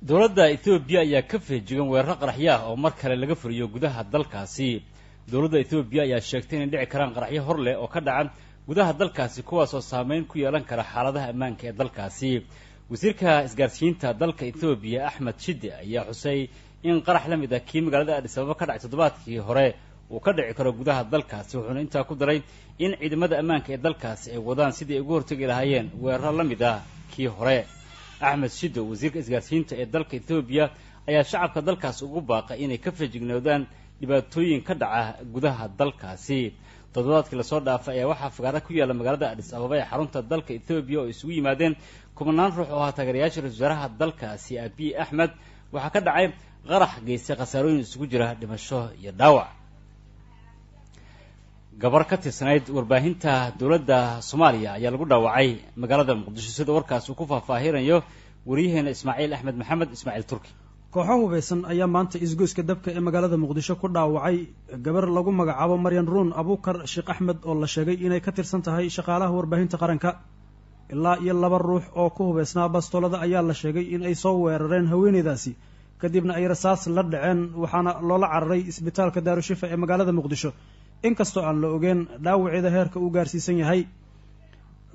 Dowladda Ethoobiya ayaa ka feejigan weeraro qaraxyo ah oo mar kale laga furiyo gudaha dalkaasi. Dowladda Ethoobiya ayaa sheegtay inay dhici karaan qaraxyo hor leh oo ka dhaca gudaha dalkaasi, kuwaasoo saameyn ku yeelan kara xaaladaha ammaanka ee dalkaasi. Wasiirka isgaarsiinta dalka Ethoobiya Axmed Shide ayaa xusay in qarax la mid ah kii magaalada Addis Ababa ka dhacay toddobaadkii hore uu ka dhici karo gudaha dalkaasi, wuxuuna intaa ku daray in ciidamada ammaanka ee dalkaasi ay wadaan sidii ay uga hortegi lahaayeen weeraro la mid ah kii hore. Axmed Shido, wasiirka isgaarsiinta ee dalka Ethoobiya, ayaa shacabka dalkaasi ugu baaqay inay ka feejignoodaan dhibaatooyin ka dhaca gudaha dalkaasi. Toddobaadkii lasoo dhaafay ayaa waxaa fagaara ku yaalla magaalada Addis Ababa ee xarunta dalka Ethoobiya oo isugu yimaadeen kumanaan ruux oo ahaa taageerayaasha ra-isul wasaaraha dalkaasi Abiy Axmed waxaa ka dhacay qarax geystay khasaarooyin isugu jira dhimasho iyo dhaawac. Gabar ka tirsanayd warbaahinta dowladda Soomaaliya ayaa lagu dhaawacay magaalada Muqdisho, sida warkaas uu ku faahfaahinayo wariyaheena Ismaaciil Axmed Maxamed, Ismaaciil Turki. Kooxo hubeysan ayaa maanta isgoyska dabka ee magaalada Muqdisho ku dhaawacay gabar lagu magacaabo Maryan Ruun Abuukar Sheekh Axmed oo la sheegay inay ka tirsan tahay shaqaalaha warbaahinta qaranka. Ilaa iyo 2 ruux oo ku hubeysnaa bastoolada ayaa la sheegay in ay soo weerareen haweeneydaasi, kadibna ay rasaas la dhaceen, waxaana loola cararay isbitaalka Daarushifa ee magaalada Muqdisho, inkastoo aan la ogeen dhaawaceeda heerka uu gaarsiisan yahay.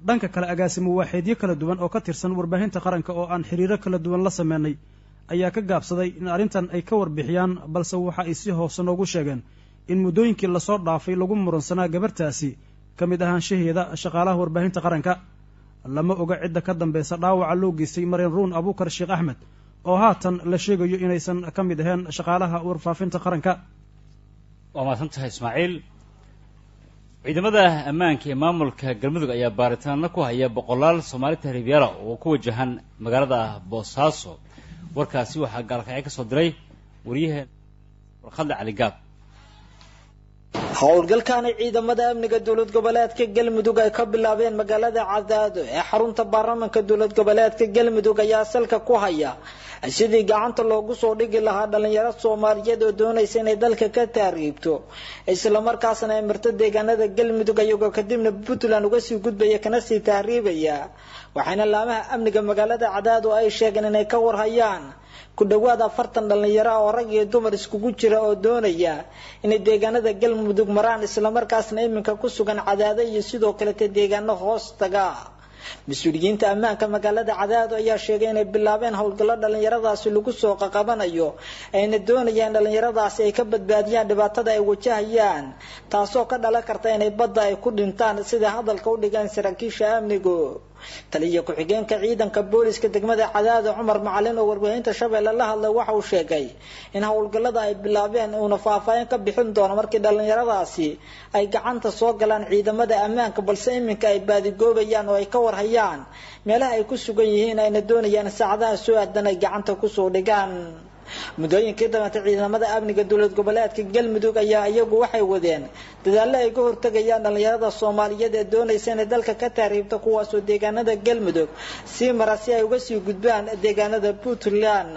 Dhanka kale, agaasimo waaxeedyo kala duwan oo ka tirsan warbaahinta qaranka oo aan xiriiro kala duwan la sameynay ayaa ka gaabsaday in arrintan ay ka warbixiyaan, balse waxa ay si hoose noogu sheegeen in muddooyinkii lasoo dhaafay lagu muransanaa gabartaasi ka mid ahaanshaheeda shaqaalaha warbaahinta qaranka. Lama oga cidda ka dambeysa dhaawaca loo geystay Maryan Ruun Abuukar Sheekh Axmed oo haatan la sheegayo inaysan ka mid ahayn shaqaalaha warfaafinta qaranka. Waa mahadsan tahay Ismaaciil. Ciidamada ammaanka ee maamulka Galmudug ayaa baaritaano ku haya boqolaal Soomaali tahriibyaala oo ku wajahan magaalada Boosaaso. Warkaasi waxaa gaalkacyo ka soo diray wariyaheen Warqadle Cali Gaab. Howlgalkaani ciidamada amniga dowlad goboleedka Galmudug ay ka bilaabeen magaalada Cadaado ee xarunta baarlamaanka dowlad goboleedka Galmudug ayaa salka ku haya sidii gacanta loogu soo dhigi lahaa dhalinyaro Soomaaliyeed oo doonaysa inay dalka ka taariibto, isla markaasna ay marto deegaanada Galmudug ayagoo kadibna Puntland uga sii gudbaya kana sii tahriibaya. Waxaana laamaha amniga magaalada Cadaado ay sheegeen inay ka warhayaan ku dhawaad 40 dhalinyaro oo rag iyo dumar iskugu jira oo doonaya inay deegaanada Galmudug maraan, isla markaasna iminka ku sugan Cadaado iyo sidoo kale deegaano hoos taga. Mas-uuliyiinta ammaanka magaalada Cadaado ayaa sheegay inay bilaabeen howlgallo dhalinyaradaasi lagu soo qaqabanayo, ayna doonayaan dhalinyaradaasi ay ka badbaadiyaan dhibaatada ay wajahayaan, taasoo ka dhalan karta inay badda ay ku dhintaan, sida hadalka u dhigeen saraakiisha amnigu. Taliya ku-xigeenka ciidanka booliska degmada Cadaado Cumar Macalin oo warbaahinta Shabeelle la hadlay waxa uu sheegay in howlgallada ay bilaabeen uuna faahfaahin ka bixin doono markii dhalinyaradaasi ay gacanta soo galaan ciidamada ammaanka, balse iminka ay baadigoobayaan oo ay ka warhayaan meelaha ay ku sugan yihiin, ayna doonayaan saacadaha soo aadan ay gacanta kusoo dhigaan. Muddooyinkii dambe ciidamada amniga dowlad goboleedka Galmudug ayaa iyagu waxay wadeen dadaallo ay ka hortagayaan dhalinyarada Soomaaliyeed ee doonaysa inay dalka ka taariibto, kuwaasoo deegaanada Galmudug sii mara si ay uga sii gudbaan deegaanada Puntland.